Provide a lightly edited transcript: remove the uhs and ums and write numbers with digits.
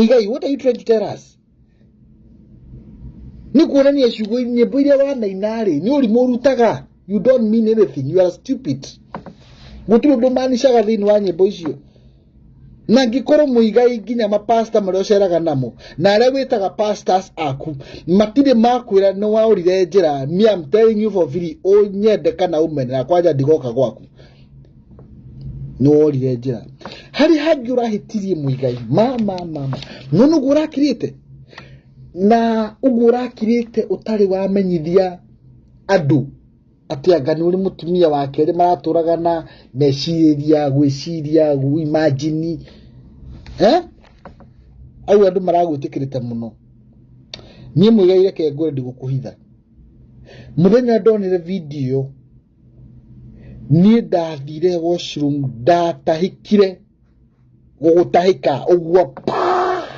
Muigai, what are you trying to tell us? Nĩ kuonania ciugo nyĩmbo iria wanaina-rĩ, nĩ ũrimũ ũrutaga. You don't mean anything, you are stupid. Gũtirĩ ũndũ ũmanicaga thĩinĩ wa nyĩmbo icio. Na angĩkorwo Muigai nginya mapasta marĩa ũceraga namo na arĩa wĩtaga pastors aku matirĩ makwĩra nĩ waũrire njĩra, me I'm telling you for free, ũnyende kana ũmene na kwanja ndigoka gwaku. Nĩ worire njĩra. Harĩ hangĩ ũrahĩtirie Muigai, ma ma ma ma. No nĩguo ũrakirĩte na ũguo ũrakirĩte ũtarĩ wamenyithia andũ atĩ anga nĩ ũrĩ mũtumia wa kerĩ maratũraga na mecirĩria, gwĩciria, imagine, eh? Au andũ maragwĩtĩkĩrĩte mũno. Niĩ Muigai reke ngwĩre ndigũkũhitha. Mũthenya ndonire video niĩ ndathire washroom ndatahĩkire gũgũtahĩka ũguo pa.